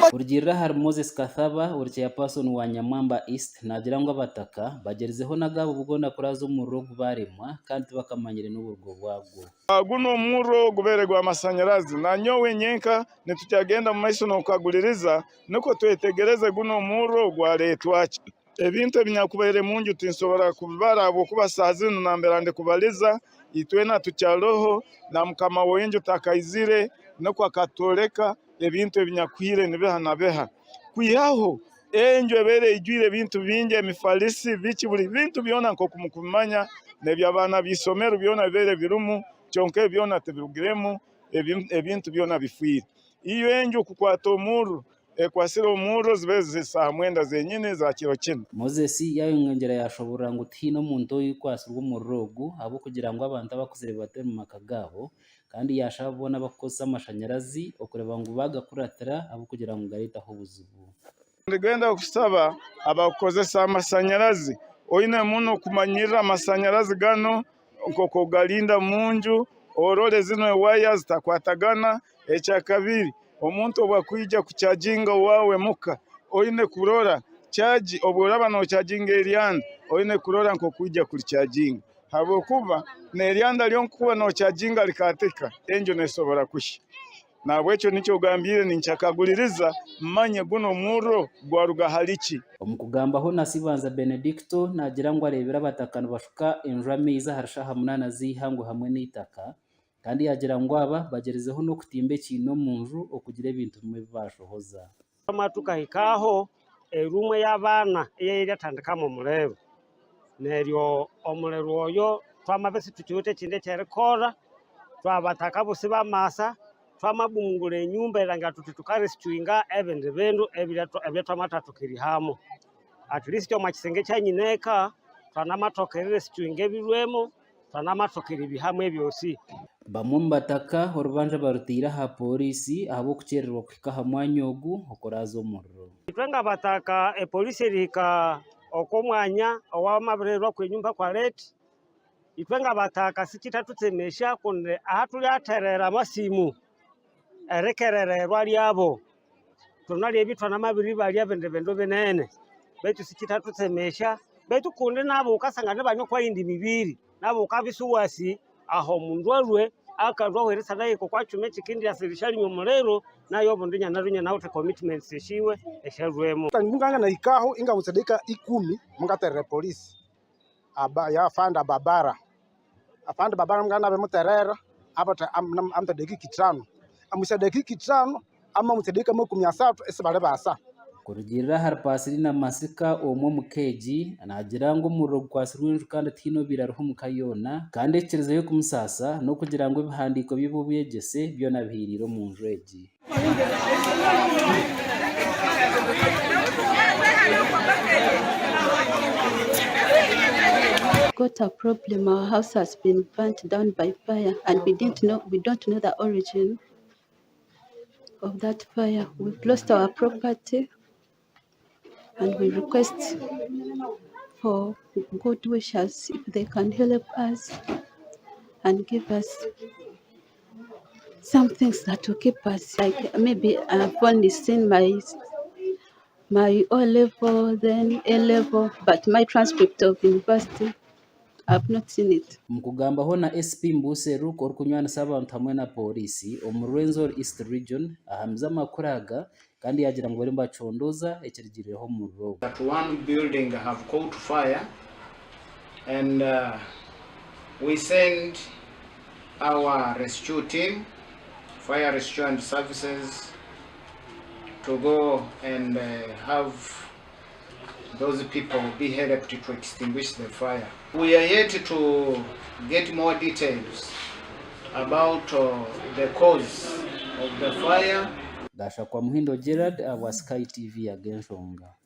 Kurugiirira ahari Moses Kathaba ori Chairperson wa Nyamwamba East naagira ngu abataka bagyerizeho n'agaabo goona kuraaza omuriro ogu baaremwa kandi tibakamanyire n'oburugo bwagwo. Gunu omurro gubaire gwa masanyarazi nanyowe nyenka nitukyagenda omu maiso n'okukaguliriza nukwo twetegereze gunu omurro gwaretwa ki. Ebintu ebinyakubaire munju tinsobora kubibara habwokuba saaha zinu nambere ndikubaliza itwena tukyaloho na mukama w'enju takaizire nukwo akatwoleka ebintu ebinyakuhiire nibiha na biha. Kwihaho enju ebaire eijwire ebintu bingi emifalisi biki buli bintu byona nk'oku mukubimanya n'eby'abaana b'isomero byona bibaire birumu kyonka ebi byona tibirugiremu ebintu byona bifiire. Iyo enju kukwata omurro Ekwasire omurro zibe ziri saaha mwenda zenyini za kiro kinu. Moses yayongyera yashoborora ngu tihaine omuntu oikwasirwe omuriro ogu ahabw'okugira ngu abantu abakuzire batari mu maka gaabo kandi yashaba boona abakukozesa amashanyarazi okureba ngu bagakuratira ahabw'okugira ngu gareetaho obuzibu. Ndigenda kusaba abakukozesa amasanyarazi oine muno kumanyirira amasanyarazi ganu nkoku ogarinda munju orore zinu ewaya zitakwatagana ekyakabiri Omuntu obu akwija kucajinga owaawe muka, oine kurora caji obu oraba nocajinga eryanda, oine kurora nk'oku oija kulicajinga habwokuba n'eryanda lyonka kuba nocajinga likaatika, enju nesobora kuhya. Nahabwekyo nikyo ogambiire ninkyakaguliriza mmanye gunu omurro gwaruga hali ki? Omu kugambaho na Sibanza Benedicto naagira ngu areebire abataka nibashuka enju amaizi ahari shaaha munaana z'eihangwe hamwe n'eitaka Kandi yaagira ngu aba bagyerizeho n'okutimba ekiina omu nju okugira ebintu bimwe ebi baashohoza. Twamara tukahika aho eruumu ey'abaana eyeyali etandikamu omuriro, neryo omuriro oyo twamabya isithukiwithe ekindi ekyerikora, twabataka bosi bamasa, twamabumungura enyumba erilhangira thuthi thukarescuinga ebindi bindu ebyatwamathathoka erihamu. At least omwa kisenge ekya nyineka twanamathoka erirescuinga ebilhwemu. Twanamathoka eribihamu ebyosi. Bamwe omu bataka orubanja barutaire aha pooriisi ahabw'okukyererwa kuhika aha mwanya ogu okuraaza omuriro. Itwe ng'abataka epoliisi erihika oku omwanya owamabirirwaku enyumba kwa late, itwe ng'abataka sikithatutsemesya kundi aha tulyaterera amasimu erikerererwa lyabo, thunalya ithwanamabiribalya ebindi bindu binene betu sikithatutsemesya betu kundi nabo wukasangana ibane okwa yindi mibiri nabo wukabya isiwasi aho omundu alhwe akalhwa aho okwa kyuma ekyikendiyasa erisyalimya omuliro nayo obundi inyanalhwa inyanawithe commitments esyiwe esyalhwemu. Munganganahikaho ingawithe dakika ikumi mungaterera epolisi aba ya afande Babara. Afande Babara munganabimuterera abathe amuthe dakika ithanu, amusa dakika ithanu amamutse dakika makumi asathu isibalibasa. Kurugiirira ahari Pasilina Masika omwe omu ka egi, naagira ngu omuriro gukwatsirwe enju kandi tihaine obaire ariho omu ka yoona kandi ekikirizeyo kumusaasa n'okugira ngu ebihandiiko bye eby'obwegyese byona bihiriire omu nju egi. Got a problem our house has been burnt down by fire and we didn't know we don't know the origin of that fire we've lost our property and we request for good wishers if they can help us and give us some things that will keep us like maybe I've only seen my my O level then A level but my transcript of university I've not seen it. Omu kugambaho na SP Mbuuse Luke orikunywanisa abantu hamwe na Pooriisi omu Rwenzori East Region ahamize amakuru aga kandi yaagira ngu bariyo nibacondooza ekirugiriireho omuriro ogu. That one building have caught fire and we send our rescue team, fire rescue and services to go and have those people be helped to extinguish the fire. We are yet to get more details about the cause of the fire. Gashakwa Muhindo Gerald ahabwa Sky TV Ag'enshonga.